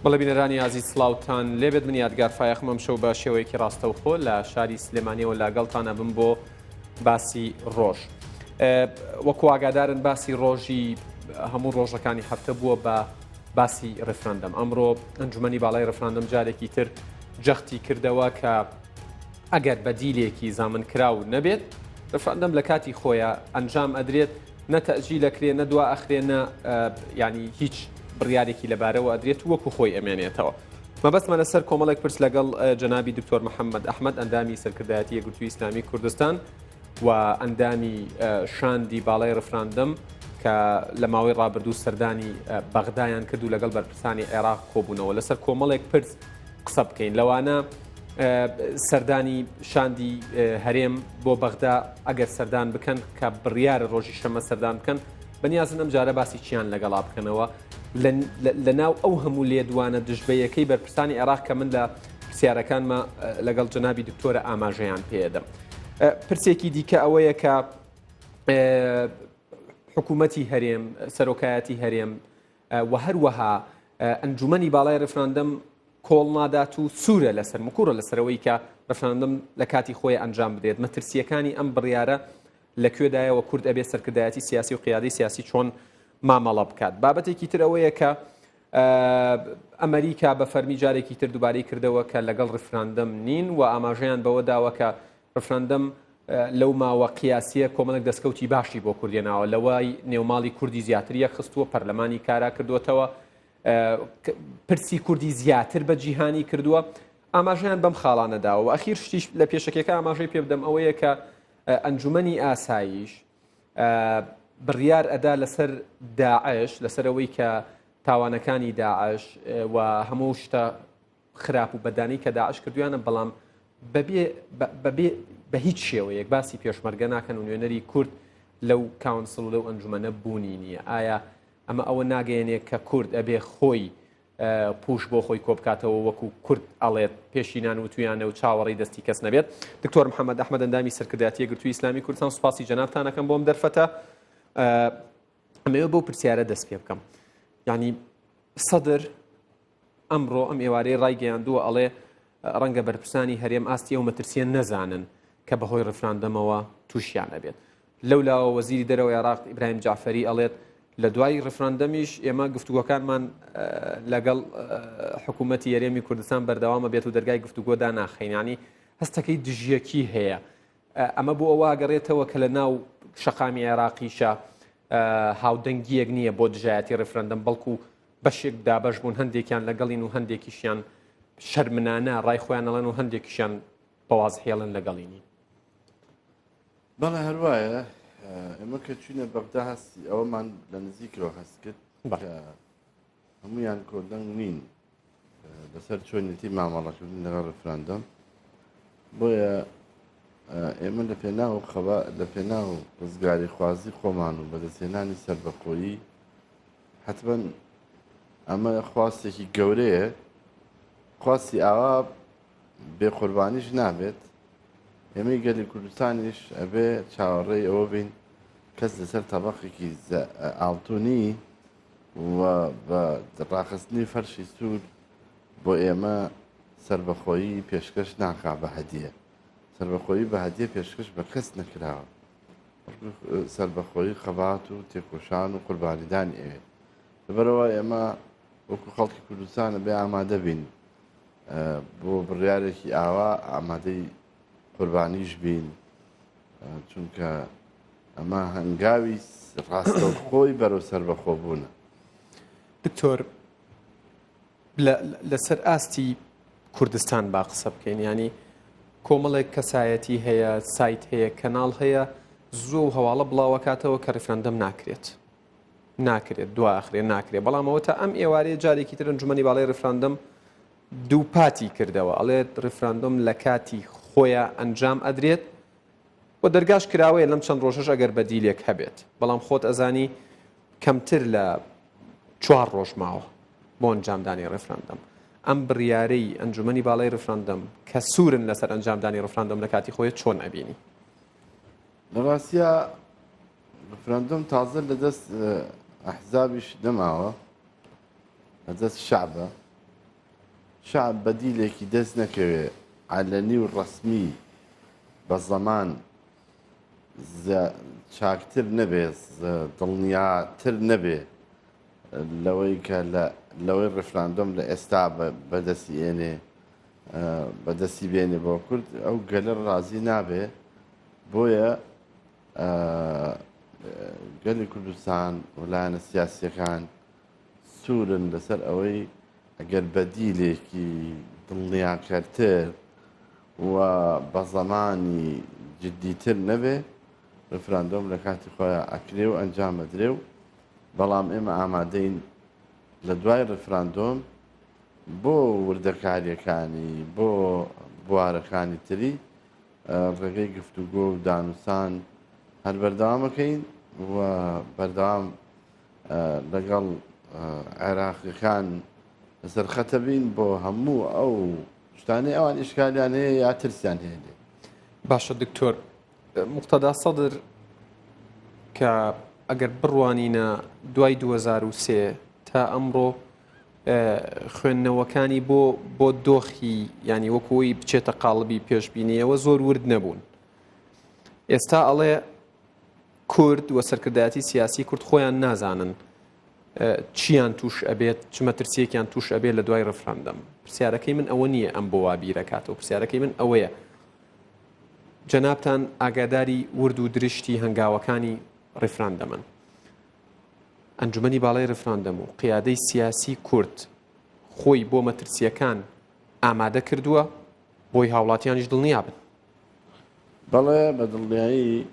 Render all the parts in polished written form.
بەڵێ بینەرانی ئازیز سڵاوتان لێبێت من یادگار فایەقم ئەمشەو بە شێوەیەکی ڕاستەوخۆ لە شاری سلێمانیەوە لەگەڵتان ئەبم بۆ باسی ڕۆژ وەکو ئاگادارن باسی ڕۆژی هەموو ڕۆژەکانی هەفتە بووە بە باسی ڕفراندەم ئەمڕۆ ئەنجومەنی باڵای ڕفراندەم جارێکی تر جەختی کردەوە کە ئەگەر بەدیلێکی زامنکراو نەبێت ڕفراندەم لە کاتی خۆیە ئەنجام ئەدرێت نە تەئجیل ئەکرێ نە دوا ئەخرێ نە یانی هیچ بڕیارێکی لەبارەوە ئەدرێت و وەکو خۆی ئەمێنێتەوە. مەبەستمە لەسەر کۆمەڵێک پرس لەگەڵ جەنابی دکتۆر محەممەد ئەحمەد ئەندامی سەرکردایەتی یەکگرتووی ئیسلامی کوردستان و ئەندامی شاندی باڵای ڕفراندەم کە لە ماوەی ڕابردوو سەردانی بەغدایان کرد و لەگەڵ بەرپرسانی عێراق کۆبوونەوە لەسەر کۆمەڵێک پرس قسە بکەین لەوانە سەردانی شاندی هەرێم بۆ بەغدا ئەگەر سەردان بکەن کە بڕیارە ڕۆژی شەمە سەردان بکەن بەنیازن ئەم جارە باسی چیان لەگەڵا بکەنەوە لە ناو ئەو هەموو لێدوانە دژبەیەکەی بەرپرسانی عێراق کە من لە پرسیارەکانمە لەگەڵ جەنابی دکتۆرە ئاماژەیان پێدەم پرسێکی دیکە ئەوەیە کە حکوومەتی هەرێم سەرۆکایەتی هەرێم و هەروەها ئەنجومەنی باڵای ڕفراندەم کۆڵ نادات و سوورە لەسەر مکوڕە لەسەرەوەی کە ڕفراندەم لە کاتی خۆی ئەنجام بدرێت مەترسیەکانی ئەم بڕیارە لە کوێدایە و کورد ئەبێ سەرکردایەتی سیاسی و قیادەی سیاسی چۆن مامەڵە بکات بابەتێکی تر ئەوەیە کە ئەمریکا بە فەرمی جارێکی تر دووبارەی کردەوە کە لەگەڵ ڕفراندەم نین و ئاماژەیان بەوە داوە کە ڕفراندەم لەو ماوە قیاسیە کۆمەڵێک دەستکەوتی باشی بۆ کوردێناوە لەوای نێوماڵی کوردی زیاتر یەکخستووە پەرلەمانی کارا کردووەتەوە پرسی کوردی زیاتر بە جیهانی کردووە ئاماژەیان بەم خاڵانە داوە و ئەخیر شتیش لە پێشەکەکە ئاماژەی پێ بدەم ئەوەیە کە ئەنجومەنی ئاسایش بڕیار ئەدا لەسەر داعش لەسەر ئەوەی کە تاوانەکانی داعش و هەموو شتە خراپ و بەدانی کە داعش کردویانە بەڵام بەبێ بەبێ بە هیچ شێوەیەک باسی پێشمەرگە ناکەن و نوێنەری کورد لەو council و لەو ئەنجومەنە بوونی نییە ئایا ئەمە ئەوە ناگەیەنێ کە کورد ئەبێ خۆی پوش بۆ خۆی کۆبکاتەوە وەکو کورد ئەڵێت پێشینان وتویانە و چاوەڕێی دەستی کەس نەبێت دکتۆر محەممەد ئەحمەد ئەندامی سەرکردایەتی یەکگرتووی ئیسلامی کوردستان سوپاسی جەنابتان ئەکەم بۆم دەرفەتە ئەمەوێ بەو پرسیارە دەست پێ بکەم یعنی سەدر ئەمڕۆ ئەم ئێوارەی ڕایگەیاندووە ئەڵێ ڕەنگە بەرپرسانی هەرێم ئاستی ئەو مەترسیە نەزانن کە بەهۆی ڕفراندەمەوە تووشیان ئەبێت. لەولاوە وەزیری دەرەوەی عێراق ئیبراهیم جەعفەری ئەڵێت لە دوای ڕفراندەمیش ئێمە گفتوگۆکانمان لەگەڵ حکوومەتی هەرێمی کوردستان بەردەوامە بێت و دەرگای گفتوگۆ داناخەین ینی هەستەکەی دژیەکی هەیە ئەمە بۆ ئەوە گەڕێتەوە کە لە ناو شەقامی عێراقیشە هاودەنگیەک نییە بۆ دژایەتی ڕفرەندەم بەڵکو بەشێک دابەش بوون هەندێکیان لەگەڵین و هەندێکیشیان شەرمنانە ڕای خۆیان ئەڵێن و هەندێکیشیان بە وازحی ئەڵێن لەگەڵی نین. بەڵێ هەروایە ئێمە کە چوینە بەغدا هەستی ئەوەمان لە نزیکەوە هەست کرد کە هەمویان کۆدەنگ نین لەسەر چۆنیەتی مامەڵەکردن لەگەڵ ڕفراندەم بۆیە ئێمە لە پێناو خەبا لە پێناو ڕزگاری خوازی خۆمان و بەدەستهێنانی سەربەخۆیی حەتمەن ئەمە خواستێکی گەورەیە، خواستی ئاوا بێ قوربانیش نابێت، ئێمەی گەلی کوردستانیش ئەبێ چاوەڕێی ئەوە بین کەس لەسەر تەبەقێکی ئاڵتونی و بە ڕاخستنی فەرشی سوور بۆ ئێمە سەربەخۆیی پێشکەش ناکا بە هەدیە. سەربەخۆیی بە هەدیە پێشکەش بە کەس نەکراوە. سەربەخۆیی خەبات و تێکۆشان و قوربانیدانی ئەوێ لەبەرەوە ئێمە وەکو خەڵکی کوردستانە بێ ئامادە بین بۆ بڕیارێکی ئاوا ئامادەی قوربانیش بین چونکە ئەمە هەنگاوی ڕاستەوخۆی بەرەو سەربەخۆبوونە. دکتۆر لەسەر ئاستی کوردستان با قسە بکەین ینی کۆمەڵێک کەسایەتی هەیە سایت هەیە کەناڵ هەیە زۆ و هەواڵە بڵاوەکاتەوە کە ڕیفراندەم ناکرێت ناکرێت دواخرێ ناکرێت بەڵام ئەوە تا ئەم ئێوارەیە جارێکی تر ئەنجومەنی باڵای ڕیفراندەم دووپاتی کردەوە ئەڵێت ڕیفراندۆم لە کاتی خۆیان ئەنجام ئەدرێت و دەرگاش کراوەیە لەم چەند ڕۆژەش ئەگەر بەدیلێک هەبێت بەڵام خۆت ئەزانی کەمتر لە چوار ڕۆژ ماوە بۆ ئەنجامدانی ڕێفراندەم. ئەم بڕیارەی ئەنجومەنی باڵای ڕیفراندەم کە سوورن لەسەر ئەنجامدانی ڕیفراندەم لە کاتی خۆی چۆن ئەبینی؟ لە ڕاستیا ڕیفراندۆم تازە لە دەست ئەحزابیش نەماوە لە دەست شەعبە. شەعب بەدیلێکی دەست نەکەوێ عەلەنی و ڕەسمی بە زەمان چاکتر نەبێ دڵنیاتر نەبێ لەوەی کە لە لەوەی ڕیفراندۆم لە ئێستا بەدەستی ئێنێ بەدەستی بێنێ بۆ کورد ئەو گەلە ڕازی نابێ بۆیە گەلی کوردستان و لایەنە سیاسیەکان سوورن لەسەر ئەوەی ئەگەر بەدیلێکی دڵنیاکەرتر و بە زەمانی جدیتر نەبێ ڕیفراندۆم لە کاتی خۆیا ئەکرێ و ئەنجام ئەدرێ و بەڵام ئێمە ئامادەین لە دوای ڕیفراندۆم بۆ وردەکاریەکانی بۆ بوارەکانی تری ڕێگەی گفتوگۆ و دانوسان هەر بەردەوامەکەین و بەردەوام لەگەڵ عێراقیەکان لەسەر خەتە بین بۆ هەموو ئەو شتانەی ئەوان ئیشکالیان هەیە یا ترسیان هەیە لێ. باشە دکتۆر مقتەدا سەدر کە ئەگەر بڕوانینە دوای 2003 تا ئەمڕۆ خوێندنەوەکانی بۆ بۆ دۆخی ینی وەکوی بچێتە قاڵبی پێشبینیەوە زۆر ورد نەبوون ئێستا ئەڵێ کورد و سەرکردایەتی سیاسی کورد خۆیان نازانن چیان توش ئەبێت چ مەترسیەکیان توش ئەبێت لە دوای ڕفراندەم پرسیارەکەی من ئەوە نییە ئەم بۆ وا بیرەکاتەوە پرسیارەکەی من ئەوەیە جەنابتان ئاگاداری ورد و درشتی هەنگاوەکانی ڕیفراندەمن ئەنجومەنی باڵای ڕفراندەم و قیادەی سیاسی کورد خۆی بۆ مەترسیەکان ئامادە کردووە بۆی هاوڵاتیانیش دڵنیابن بەڵێ بە دڵنیایی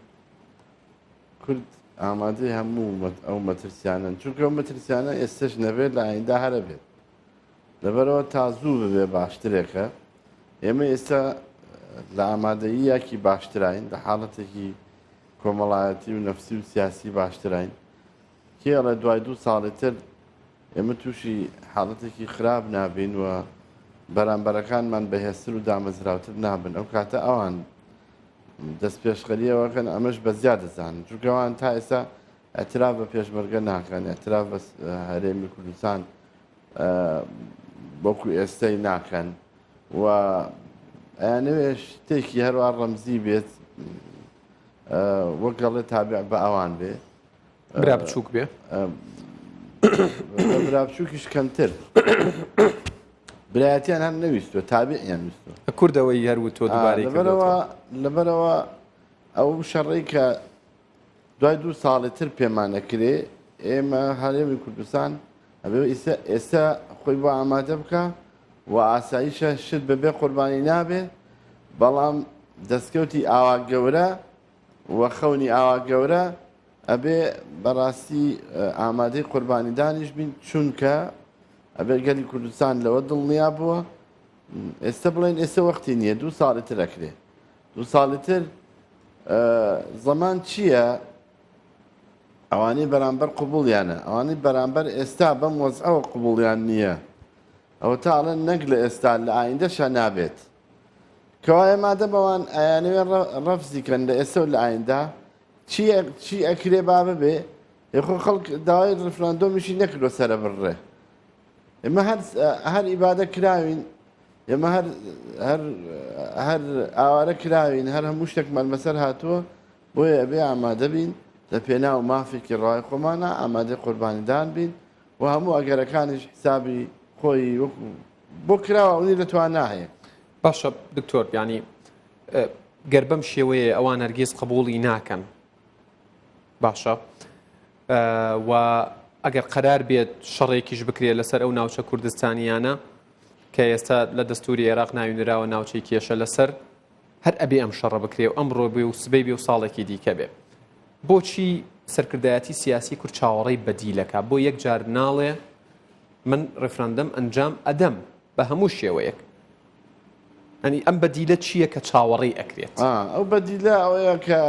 کورد ئامادەی هەموو ئەو مەترسیانەن چونکە ئەو مەترسیانە ئێستش نەبێت لە ئایندا هەرە بێت لەبەرەوە تا زوو ببێ باشترێکە ئێمە ئێستا لە ئامادەییەکی باشتراین لە حاڵەتێکی کۆمەڵایەتی و نەفسی و سیاسی باشتراین کێڵێ دوای دوو ساڵی تر ئێمە تووشی حاڵەتێکی خراپ نابین و بەرامبەرەکانمان بەهێزتر و دامەزراوتر نابن ئەو کاتە ئەوان دەست پێشخەریەوەکەن ئەمەش بە زیاد دەزانن چونکە ئەوان تا ئێستا اعتراف بە پێشمەرگە ناکەن اعتراف بە هەرێمی کوردستان وەکو ئێستای ناکەن و ئەیانەوێ شتێکی هەروە ڕەمزی بێت وەک گەڵێ تابع بە ئەوان بێ برا بچووک بێ برا بچووکیش کەمتر برایەتیان هەر نەویستوە تابعیان ویستوە کوردەوەی هەر وتۆ دووبارەی لەبەرەوە لەبەرەوە ئەو شەڕەی کە دوای دوو ساڵی تر پێمانەکرێ ئێمە هەرێمی کوردستان ئەبێ ئێستا ئێستا خۆی بۆ ئامادە بکە و ئاساییشە شت بەبێ قوربانی نابێ بەڵام دەستکەوتی ئاوا گەورە و خەونی ئاوا گەورە ئەبێ بەڕاستی ئامادەی قوربانیدانیش بین چونکە ئەبێ گەلی کوردستان لەوە دڵنیا بووە ئێستا بڵێن ئێستا وەختی نییە دوو ساڵی تر ئەکرێ دوو ساڵی تر زەمان چییە ئەوانەی بەرامبەر قوبولیانە ئەوانەی بەرامبەر ئێستا بەم وەزعەوە قوبولیان نییە ئەوە تاڵێن نەک لە ئێستا لە ئایندەشە نابێت کەوایە مادەم ئەوان ئەیانەوێ ڕەفزی کەن لە ئێستا و لە ئایندا چی چی ئەکرێ با ببێ یخۆ خەڵک داوای ڕفراندۆمیشی نەکردوە سەرە بڕێ ئێمە هەر هەر ئیبادە کراوین ئێمە هەر هەر هەر ئاوارە کراوین هەر هەموو شتێکمان بەسەر هاتووە بۆیە ئەبێ ئامادە بین لە پێناو مافێکی ڕای خۆمانە ئامادەی قوربانیدان بین و هەموو ئەگەرەکانیش حسابی خۆی وەکو بۆ کراوە ئەونی لە توانا هەیە. باشە دکتۆر یانی گەر بەم شێوەیە ئەوان هەرگیز قبوڵی ناکەن باشە و ئەگەر قەرار بێت شەڕێکیش بکرێت لەسەر ئەو ناوچە کوردستانیانە کە ئێستا لە دەستوری عێراق ناوی نراوە ناوچەی کێشە لەسەر هەر ئەبێ ئەم شەڕە بکرێ و ئەمڕۆ بێ و سبەی بێ و ساڵێکی دیکە بێ بۆچی سەرکردایەتی سیاسی کورد چاوەڕێی بەدیلەکە بۆ یەک جار ناڵێ من ڕیفراندەم ئەنجام ئەدەم بە هەموو شێوەیەک ئەنی ئەم بەدیلە چییە کە چاوەڕێی ئەکرێت؟ ئەو بەدیلە ئەوەیە کە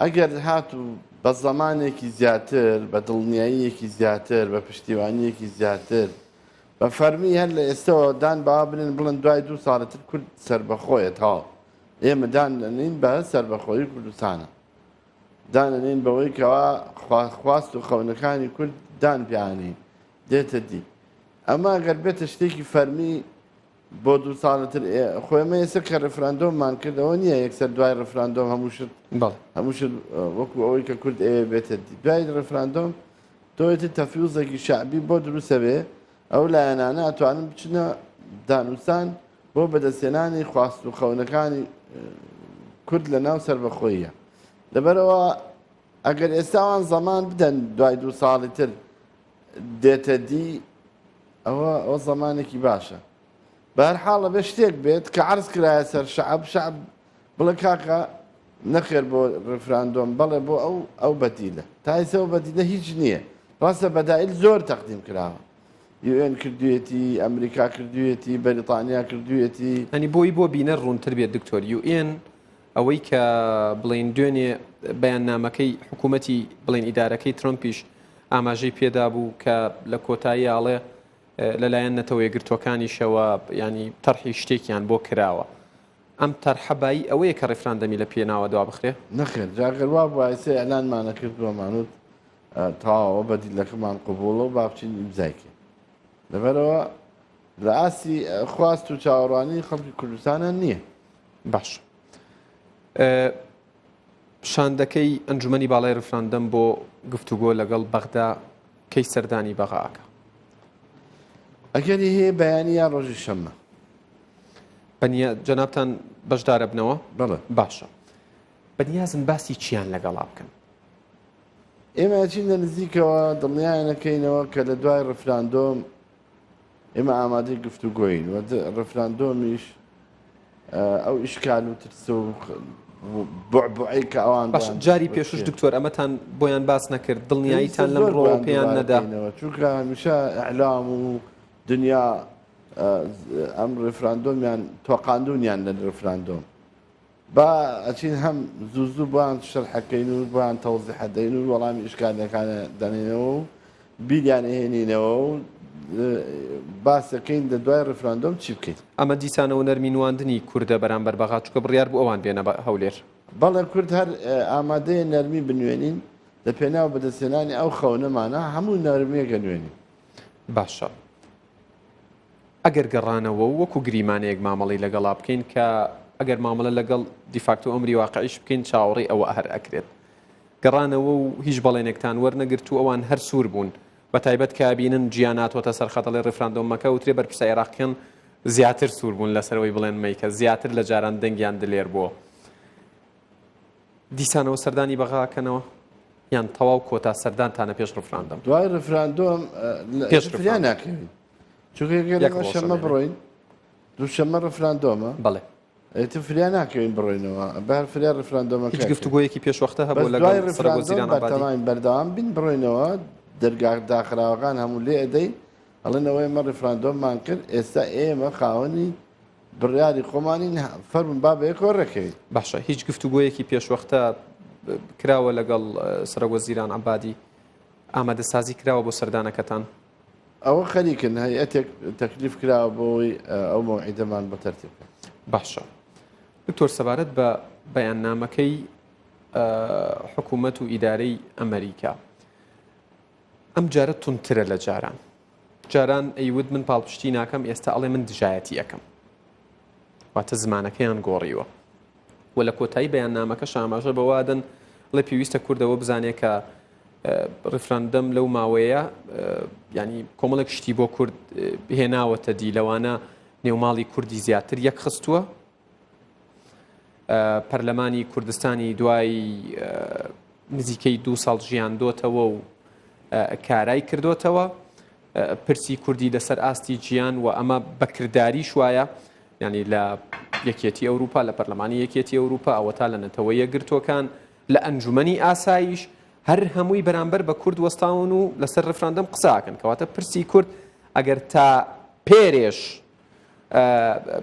ئەگەر هاتوو بە زەمانێکی زیاتر بە دڵنیاییەکی زیاتر بە پشتیوانیەکی زیاتر بە فەرمی هەر لە ئێستەوە دان باوا بنێن بڵێن دوای دوو ساڵی تر کورد سەربەخۆیە تەواو ئێمە دان دەنێین بە سەربەخۆیی کوردستانە دانەنێین بەوەی کەوا خواست و خەونەکانی کورد دان پیانین دێتە دی. ئەمە گەر بێتە شتێکی فەرمی بۆ دوو ساڵە تر خۆ ئێمە ئێستا کە ڕفراندۆممان کرد ئەوە نییە یەکسەر دوای ڕفراندۆم هەموو شت هەموو شت وەکو ئەوەی کە کورد ئەوێ بێتە دی دوای ڕفراندۆم تۆیتر تەفیوزێکی شعبی بۆ دروستە بێ ئەو لایەنانە ئەتوانن بچنە دانوسان بۆ بەدەستهێنانی خواست و خەونەکانی کورد لە ناو سەربەخۆییە لەبەرەوە ئەگەر ئێستاوان زەمان بدەن دوای دوو ساڵی تر دێتە دی ئەوە ئەوە زەمانێکی باشە بەهەرحاڵ ئەبێ شتێک بێت کە عەرز کرایە سەر شەعب شەعب بڵێ کاکە نەخێر بۆ ڕفراندۆم بەڵێ بۆ ئەو ئەو بەدیلە تا ئێستا ئەو بەدیلە هیچ نییە ڕاستە بەدایل زۆر تەقدیم کراوە UN کردوێتی ئەمریکا کردوێتی بەریتانیا کردوێتی ئەنی بۆی بۆ بینەر ڕوونتر بێت دکتۆر UN ئەوەی کە بڵێین دوێنێ بەیاننامەکەی حکوومەتی بڵێن ئیدارەکەی ترەمپیش ئاماژەی پێدابوو کە لە کۆتایی ئاڵێ لەلایەن نەتەوە یەکگرتووەکانیشەوە ینی تەرحی شتێکیان بۆ کراوە ئەم تەرحە بایی ئەوەیە کە ڕیفراندەمی لە پێناوە دوا بخرێ؟ نەخێر جا گەر وا بوایە سێ ئیعلانمان ئەکرد وەمانوت تەواوە بەدیلەکەمان قبوڵە و با بچین ئیمزای کەین لەبەرئەوە لە ئاستی خواست و چاوەڕوانی خەڵکی کوردستانە نییە. باش شاندەکەی ئەنجومەنی باڵای ڕیفراندەم بۆ گفتوگۆ لەگەڵ بەغدا کەی سەردانی بەغا ئەکا؟ ئەگەری هەیە بەیانی یا ڕۆژی شەممە. بەنیا جەنابتان بەشدارەبنەوە؟ بەڵێ. باشە بەنیازن باسی چیان لەگەڵا بکەن؟ ئێمە ئەچین لە نزیکەوە دڵنیایانەکەینەوە کە لە دوای ڕفراندۆم ئێمە ئامادەی گفتوگۆین و ڕفراندۆمیش ئەو ئیشکال و ترس و بوعبوعەی کە ئەوان باش جاری پێشوش دکتۆر ئەمەتان بۆیان باس نەکرد دڵنیاییتان لەم ڕۆوە پێیان نەدا چونکە هەمیشە ئیعلام و دنیا ئەم ڕفراندۆمیان تۆقاندونیان لە ڕفراندۆم با ئەچین هەم زوو زوو بۆیان شەرحەکەین و بۆیان تەوزیحە دەین و وەڵامی ئیشکالیەکان دەنێنەوە و بیریان ئەهێنینەوە و باسەکەین لە دوای ڕیفراندۆم چی بکەین. ئەمە دیسانەوە نەرمی نواندنی کوردە بەرامبەر بەغا چونکە بڕیار بوو ئەوان بێنە هەولێر. بەڵێ کورد هەر ئامادەیە نەرمی بنوێنین لە پێناو بەدەستهێنانی ئەو خەونەمانە هەموو نەرمیەک ئەنوێنین. باشە ئەگەر گەڕانەوە و وەکو گریمانەیەک مامەڵەی لەگەڵا بکەین کە ئەگەر مامەڵە لەگەڵ دیفاکتۆ ئەمری واقعیش بکەین چاوەڕێی ئەوە هەر ئەکرێت گەڕانەوە و هیچ بەڵێنێکتان وەرنەگرت و ئەوان هەر سوور بوون بە تایبەت کە ئەبینن جیا ناتۆتە سەر خەت ئەڵێ ڕیفراندۆم مەکە وترێ بەرپرسە عێراقیەکان زیاتر سوور بوون لەسەر ئەوەی بڵێن مەیکە زیاتر لە جاران دەنگیان دلێر بووە دیسانەوە سەردانی بەغا ئەکەنەوە یان تەواو کۆتا سەردانتانە پێش ڕفراندۆم؟ دوای ڕفراندۆم پێش فریا ناکەوین چونکە گەر ئێمە شەممە بڕۆین دووشەممە ڕفراندۆمە بەڵێ ئیتر فریا ناکەوین بڕۆینەوە بەر فریا ڕفراندۆمەکە هیچ گفتوگۆیەکی پێشوەختە هەبوو لەگەڵ سەرۆک وەزیران عەبادی؟ بەردەوام بین بڕۆینەوە دەرگا داخراوەکان هەموو لێ ئەدەین ئەڵێن ئەوە ئێمە ڕفراندۆممان کرد ئێستا ئێمە خاوەنی بڕیاری خۆمانین فەرموون با بەیەکەوە ڕێکەوین. باشە هیچ گفتوگۆیەکی پێشوەختە کراوە لەگەڵ سەرۆک وەزیران عەبادی ئامادەسازی کراوە بۆ سەردانەکەتان؟ ئەوە خەریکن هەیئەتێک تەکلیف کراوە بۆ ئەوەی ئەو مەوعیدەمان بۆ تەرتیب بکەن. باشە دکتۆر سەبارەت بە بەیاننامەکەی حکوومەت و ئیدارەی ئەمریکا ئەم جارە توندترە لە جاران جاران ئەیوت من پاڵپشتی ناکەم ئێستا ئەڵێ من دژایەتی ئەەکەم واتە زمانەکەیان گۆڕیوە و لە کۆتایی بەیاننامەکەش ئاماژە بەوادەن ڵێ پێویستە کوردەوە بزانێت کە ڕیفراندەم لەو ماوەیە ینی کۆمەڵێک شتی بۆ کورد هێناوەتە دی لەوانە نێوماڵی کوردی زیاتر یەکخستووە پەرلەمانی کوردستانی دوای نزیکەی دو ساڵ ژیان دۆتەوە و کارای کردوتەوە پرسی کوردی لەسەر ئاستی جیان و ئەمە بەکرداریش وایە ینی لە یەکێتی ئەوروپا لە پەرلەمانی یەکێتی ئەوروپا ئەوەتا لە نەتەوە یەکگرتووەکان لە ئەنجومەنی ئاسایش هەر هەمووی بەرامبەر بە کورد وەستاون و لەسەر ڕفراندەم قساکەن کەواتە پرسی کورد ئەگەر تا پێرێش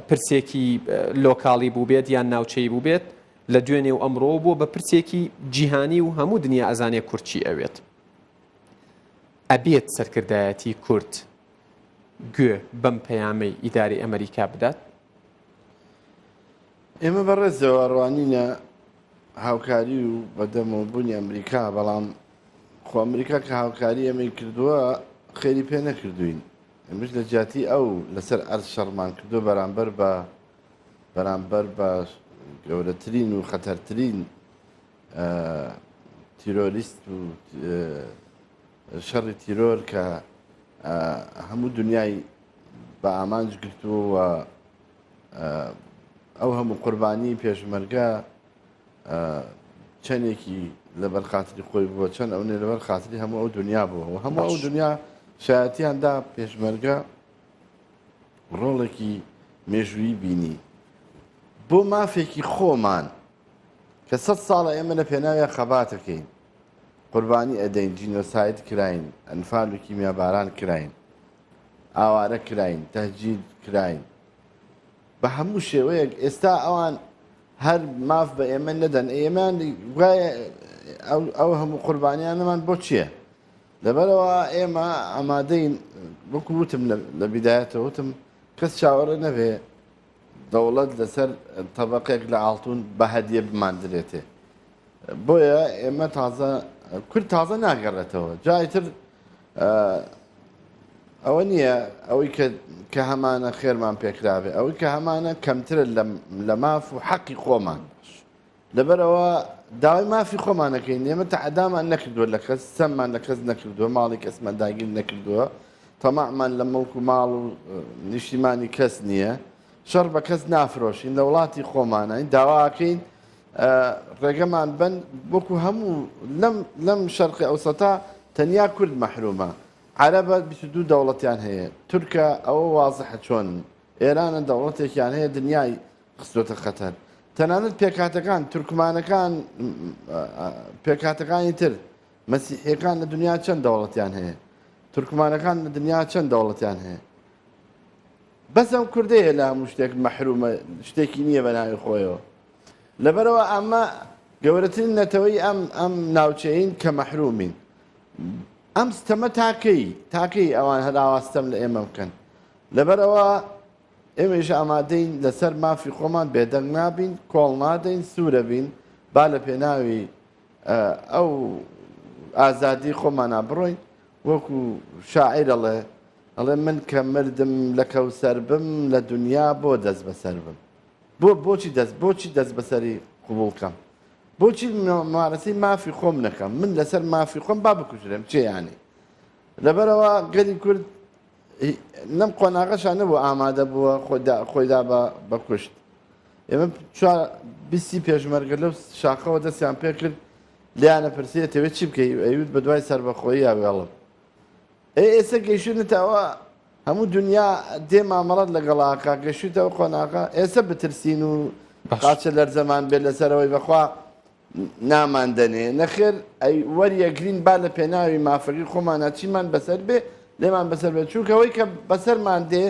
پرسێکی لۆکاڵی بووبێت یان ناوچەی بووبێت لە دوێنێ و ئەمڕۆ بووە بە پرسێکی جیهانی و هەموو دنیا ئەزانێ کورد چی ئەوێت ئەبێت سەرکردایەتی کورد گوێ بەم پەیامەی ئیدارەی ئەمریکا بدات؟ ئێمە بە ڕێزەوە ڕوانینە هاوکاری و بەدەمەوە بوونی ئەمریکا، بەڵام خۆ ئەمریکا کە هاوکاری ئێمەی کردووە خێری پێ نەکردووین. ئێمەش لە جیاتی ئەو لەسەر ئەرز شەڕمان کردو بەرامبەر بە بەرامبەر بە گەورەترین و خەتەرترین تیرۆریست و شەڕی تیرۆر کە هەموو دنیای بە ئامانج گرتووە و ئەو هەموو قوربانی پێشمەرگە چەندێکی لەبەر خاتری خۆی بووە چەند ئەو لەبەر خاتری هەموو ئەو دنیا بووە و هەموو ئەو دنیا شایەتیان دا پێشمەرگە ڕۆڵێکی مێژوویی بینی بۆ مافێکی خۆمان کە سە ساڵە ئێمە لە پێناویان خەباتەکەین قوربانی ئەدەین جینۆساید کراین ئەنفال و کیمیاباران کراین ئاوارە کراین تەهجیر کراین بە هەموو شێوەیەک ئێستا ئەوان هەر ماف بە ئێمە نەدەن ئێمەیان گوایە ئەو هەموو قوربانیانەمان بۆ چییە؟ لەبەرەوە ئێمە ئامادەین وەکو وتم لە بیدایەتەوە وتم کەس چاوەڕێ نەبێ دەوڵەت لەسەر تەبقێک لە ئاڵتون بە هەدیە بماندرێتێ بۆیە ئێمە تازە کورد تازە ناگەڕێتەوە جایتر ئەوە نییە ئەوەی کە هەمانە خێرمان پێکرابێ ئەوەی کە هەمانە کەمترە لە ماف و حەقی خۆمان لەبەرەوە داوای مافی خۆمانەکەین ئێمە تەعەدامان نەکردووە لە کەس سەممان لە کەس نەکردووە ماڵی کەسمان داگیر نەکردووە تەماعمان لە مڵک و ماڵ و نیشتیمانی کەس نییە شەڕ بە کەس نافرۆشین لە وڵاتی خۆمانین داواکەین ڕێگەمان بن وەکو هەموو لەم لەم شەرقی ئەوسەتا تەنیا کورد مەحرومە عەرەبە 22 دەوڵەتیان هەیە تورکە ئەوە وازحە چۆنن ئێرانە دەوڵەتێکیان هەیە دنیای خستۆتە خەتەر تەنانەت پێکهاتەکان تورکمانەکان پێکهاتەکانی تر مەسیحیەکان لە دنیا چەند دەوڵەتیان هەیە تورکمانەکان لە دنیا چەند دەوڵەتیان هەیە بەس ئەم کوردەیە لە هەموو شتێک مەحرومە شتێکی نییە بە ناوی خۆیەوە لەبەرەوە ئەمە گەورەترین نەتەوەی ئەم ئەم ناوچەین کە مەحرومین ئەم ستەمە تاکەی تاکەی ئەوان هەراوا ستەم لە ئێمە بکەن لەبەرەوە ئێمەش ئامادەین لەسەر مافی خۆمان بێدەنگ نابین کۆڵ نادەین سوورە بین با لە پێناوی ئەو ئازادی خۆمانە بڕۆین وەکو شاعیر ئەڵێ ئەڵێ من کە مردم لە کەوسەر بم لە دنیا بۆ دەست بەسەر بم بۆ بۆچی دەست بۆچی دەست بەسەری قبوڵ کەم بۆچی ممارەسەی مافی خۆم نەکەم من لەسەر مافی خۆم با بکوژرێم چێ یانی لەبەرەوە گەلی کورد لەم قۆناغەشا نەبوو ئامادە بووە خۆیدا بە کوشت ئێمە چوار بیستی پێشمەرگە لەو شاخەوە دەستیان پێکرد لیانە پرسیە تەوێت چی بکەی ئەیوت بە دوای سەربەخۆیی یا وێڵم ئێ ئێستا گەیشتونەتەوە هەموو دنیا دێ مامەڵەت لەگەڵاکە گەشتەوە قۆناغە ئێستا بترسین و قاچە لەرزەمان بێت لەسەرەوەی بەخوا نامان دەنێ نەخێر ئەی وەریەگرین با لە پێناوی مافەکەی خۆمانە چیمان بەسەر بێ لێمان بەسەر بێت چونکە ئەوەی کە بەسەرمان دێ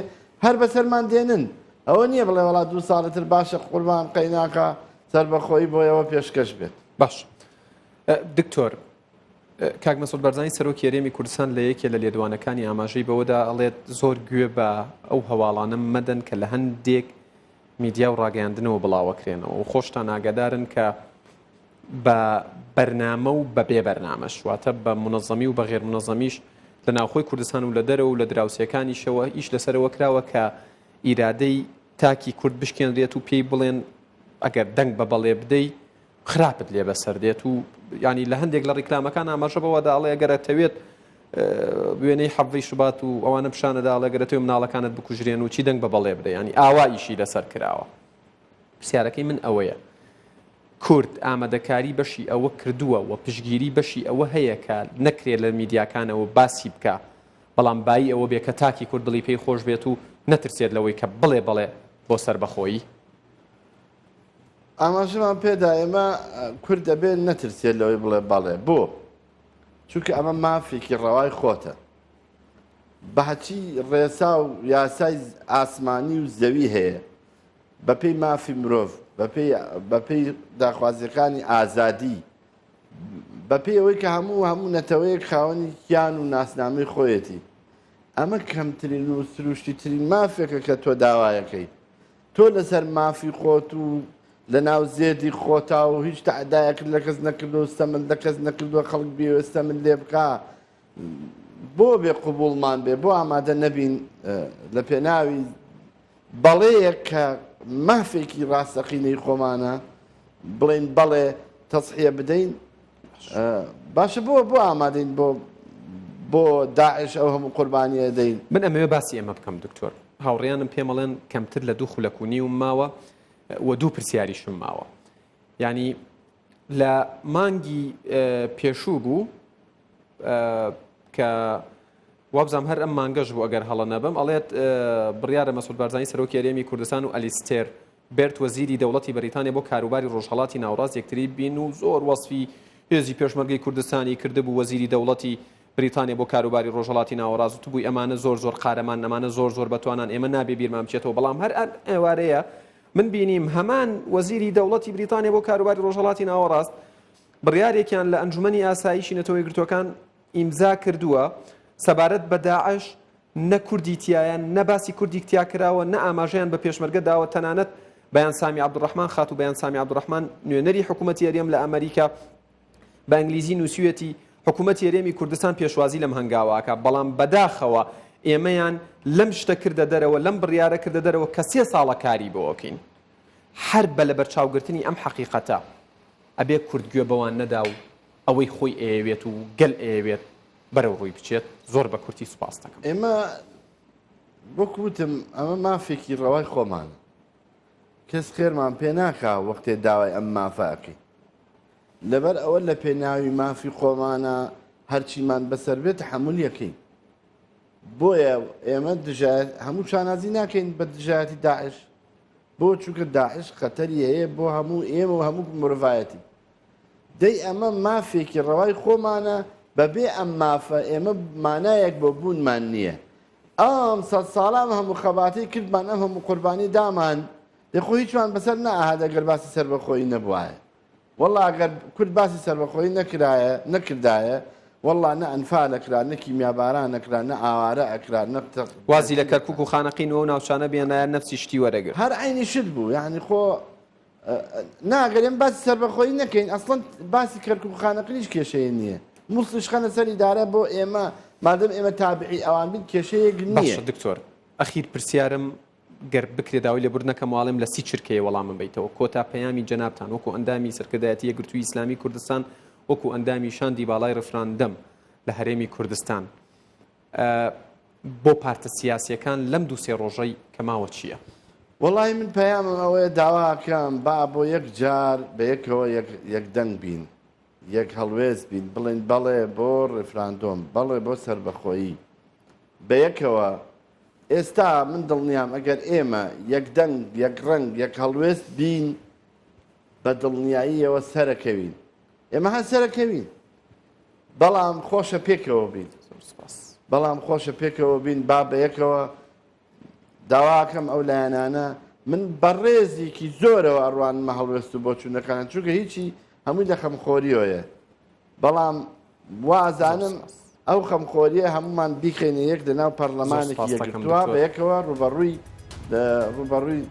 هەر بەسەرمان دێنن ئەوە نییە بڵێ وڵات دوو ساڵی تر باشە قوربان قەیناکە سەربەخۆیی بۆیەوە پێشکەش بێت. باش دکتۆر کاک مەسعود بارزانی سەرۆکی هەرێمی کوردستان لە یەکێ لە لێدوانەکانی ئاماژەی بەوەدا ئەڵێت زۆر گوێ بە ئەو هەواڵانە مەدەن کە لە هەندێک میدیا و ڕاگەیاندنەوە بڵاوەکرێنەوە و خۆشتان ئاگادارن کە بە بەرنامە و بە بێ بەرنامەش واتە بە منەزەمی و بە غێر منەزەمیش لە ناوخۆی کوردستان و لە دەرەوە و لە دراوسێکانیشەوە ئیش لەسەرەوە کراوە کە ئیرادەی تاکی کورد بشکێنرێت و پێی بڵێن ئەگەر دەنگ بە بەڵێ بدەی خراپت لێ بەسەر دێت و ینی لە هەندێک لە ڕیکلامەکان ئاماژە بەوە داڵێ ئەگەر ئەتەوێت وێنەی حەڤەی شوبات و ئەوانە پیشانەدا ئەڵێ گەر ئەتەوێت مناڵەکانت بکوژرێن و چی دەنگ بە بەڵێ بدە ینی ئاوا ئیشی لەسەر کراوە پرسیارەکەی من ئەوەیە کورد ئامادەکاری بەشی ئەوە کردووە و پشگیری بەشی ئەوە هەیە کە نەکرێت لە میدیاکانەوە باسی بکە بەڵام بایی ئەوە بێ کە تاکی کورد دڵی پێی خۆش بێت و نەترسێت لەوەی کە بڵێ بەڵێ بۆ سەربەخۆیی. ئاماژەمان پێدا ئێمە کورد دەبێت نەترسێت لەوەی بڵێ بەڵێ بۆ چونکە ئەمە مافێکی ڕەوای خۆتە بەهچی ڕێسا و یاسای ئاسمانی و زەوی هەیە بەپێی مافی مرۆڤ بەپێی داخوازیەکانی ئازادی بەپێی ئەوەی کە هەموو هەموو نەتەوەیەک خاوەنی کیان و ناسنامەی خۆیەتی ئەمە کەمترین و سروشتی ترین مافێکە کە تۆ داوایەکەی تۆ لەسەر مافی خۆت و لە ناو زێدی خۆتا و هیچ تەعدایەکت لە کەس نەکردو ستەمت لە کەس نەکردووە خەڵک بێوێ ستەمت لێ بکا. بۆ بێ قبوڵمان بێ بۆ ئامادە نەبین لە پێناوی بەڵێیەک کە مافێکی ڕاستەقینەی خۆمانە بڵێین بەڵێ تەزحیە بدەین باشە بۆ بۆ ئامادەین بۆ بۆ داعش ئەو هەموو قوربانیە دەین. من ئەمەوێ باسی ئەمە بکەم دکتۆر هاوڕێیانم پێمەڵێن کەمتر لە دوو خولەک و نیوم ماوە و دوو پرسیاریشم ماوە یعنی لە مانگی پێشوو بوو کە وابزانم هەر ئەم مانگەش بوو ئەگەر هەڵە نەبم ئەڵێت بڕیارە مەسعود بارزانی سەرۆکی هەرێمی کوردستان و ئەلیستێر بێرت وەزیری دەوڵەتی بەریتانیا بۆ کاروباری ڕۆژهەڵاتی ناوەڕاست یەکتری بین و زۆر وەسفی هێزی پێشمەرگەی کوردستانی کردبوو وەزیری دەوڵەتی بریتانیا بۆ کاروباری ڕۆژهەڵاتی ناوەڕاست وتبووی ئەمانە زۆر زۆر قارەمان ئەمانە زۆر زۆر بەتوانان ئێمە نابێ بیرمان بچێتەوە بەڵام هەر ئەم ئێوارەیە من بینیم هەمان وەزیری دەوڵەتی بریتانیا بۆ کاروباری ڕۆژهەڵاتی ناوەڕاست بڕیارێکیان لە ئەنجومەنی ئاسایشی نەتەوە یەکگرتووەکان ئیمزا کردووە سەبارەت بە داعش نە کوردی تیایە نە باسی کوردیک تیا کراوە نە ئاماژەیان بە پێشمەرگە داوە تەنانەت بەیان سامی عەبدولڕەحمان خاتوو بەیان سامی عەبدولڕەحمان نوێنەری حکوومەتی هەرێم لە ئەمریکا بە ئینگلیزی نووسیویەتی حکوومەتی هەرێمی کوردستان پێشوازی لەم هەنگاوە ئەکا بەڵام بەداخەوە ئێمەیان لەم شتە کردە دەرەوە لەم بڕیارە کردە دەرەوە کە سێ ساڵە کاری بۆ ئەکەین هەر بە لەبەرچاوگرتنی ئەم حەقیقەتە ئەبێ کورد گوێ بەوان نەدا و ئەوەی خۆی ئەیەوێت و گەل ئەیەوێت بەرەو ڕووی بچێت زۆر بە کورتی سوپاست دەکەم. ئێمە وەک وتم ئەمە مافێکی ڕەوای خۆمانە کەس خێرمان پێ ناکا وەختێ داوای ئەم مافە ئەکەین لەبەر ئەوە لە پێناوی مافی خۆمانە هەرچیمان بەسەر بێت تەحەمولی ئەکەین بۆیە ئێمە دژایەت هەموو شانازی ناکەین بە دژایەتی داعش بۆ چونکە داعش خەتەری هەیە بۆ هەموو ئێمە و هەموو مرۆڤایەتی دەی ئەمە مافێکی ڕەوای خۆمانە، بەبێ ئەم مافە ئێمە مانایەک بۆ بوونمان نییە. ئەم سەد ساڵە ئەم هەموو خەباتەی کردمان، ئەم هەموو قوربانی دامان، دەی خۆ هیچمان بەسەر نەئەهات ئەگەر باسی سەربەخۆیی نەبوایە. وەڵڵا ئەگەر کورد باسی سەربەخۆیی نەکرایە، نەکردایە، وەڵڵا نە ئەنفال ئەکرا، نە کیمیاباران ئەکرا، نە ئاوارە ئەکرا، نە. وازی لە کەرکوک و خانەقین و ئەو ناوچانە بێنایە نەفسی شتی وەرەگرت. هەر عەینی شت بوو، یەعنی خۆ نا گەر ئێمە باسی سەربەخۆیی نەکەین ئەسڵەن باسی کەرکوک و خانەقینیش کێشەیە نییە موسڵیش خەنە سەر ئیدارە بۆ ئێمە مادەم ئێمە تابعی ئەوان بین کێشەیەک نییە. باشە دکتۆر ئەخیر پرسیارم گەر بکرێ داوای لێبوردن نەکەم واڵێم لە سی چرکەیە وەڵامم بەیتەوە کۆتا پەیامی جەنابتان وەکو ئەندامی سەرکردایەتی یەکگرتووی ئیسلامی کوردستان وەکو ئەندامی شاندی باڵای ڕفراندەم لە هەرێمی کوردستان بۆ پارتە سیاسیەکان لەم دوو سێ ڕۆژەی کە ماوە چیە؟ وەڵاهی من پەیامم ئەوەیە داوا ئەکەم با بۆ یەک جار بە یەکەوە یەک یەک دەنگ بین یەک هەڵوێست بین بڵێین بەڵێ بۆ ڕیفراندۆم بەڵێ بۆ سەربەخۆیی بە یەکەوە ئێستا من دڵنیام ئەگەر ئێمە یەک دەنگ یەک ڕەنگ یەک هەڵوێست بین بە دڵنیاییەوە سەرەکەوین ئێمە هەر سەرەکەوین بەڵام خۆشە پێکەوە بین بەڵام خۆشە پێکەوە بین با بەیەکەوە داواکەم ئەو لایەنانە من بەڕێزێکی زۆرەوە ئەڕوانمە هەڵوێست و بۆچوونەکان چونکە هیچی هەمووی لە خەمخۆریەوەیە بەڵام وازانم ئەو خەمخۆریە هەمومان بیخەینە یەک لەناو پەرلەمانێکی یەکگرتووە بە یەکەوە ڕوبەڕووی ڕوبەڕووی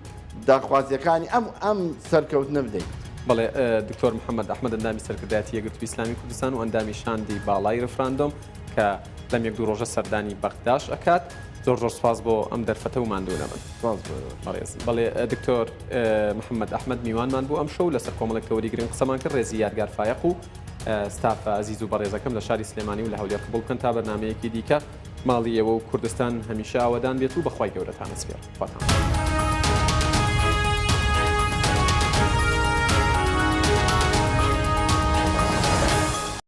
داخوازیەکانی ئەم ئەم سەرکەوتنە بدەین. بەڵێ دکتۆر محەممەد ئەحمەد ئەندامی سەرکردایەتی یەکگرتووی ئیسلامی کوردستان و ئەندامی شاندی باڵای ڕفراندۆم کە لەم یەک دوو ڕۆژە سەردانی بەغداش ئەکات زۆر زۆر سپاس بۆ ئەم دەرفەتە و ماندوو نەبن. سپاس بۆ ئێوەش. بەڕێزم. بەڵێ دکتۆر محەممەد ئەحمەد میوانمان بوو ئەمشەو لەسەر کۆمەڵێک تەوەری گرنگ قسەمان کرد ڕێزی یادگار فایەق و ستافە ئەزیز و بەڕێزەکەم لە شاری سلێمانی و لە هەولێر قبوڵ بکەن تا بەرنامەیەکی دیکە ماڵی ئێوە و کوردستان هەمیشە ئاوەدان بێت و بەخوای گەورەتان ئەسپێرم. خواتان لەگەڵ.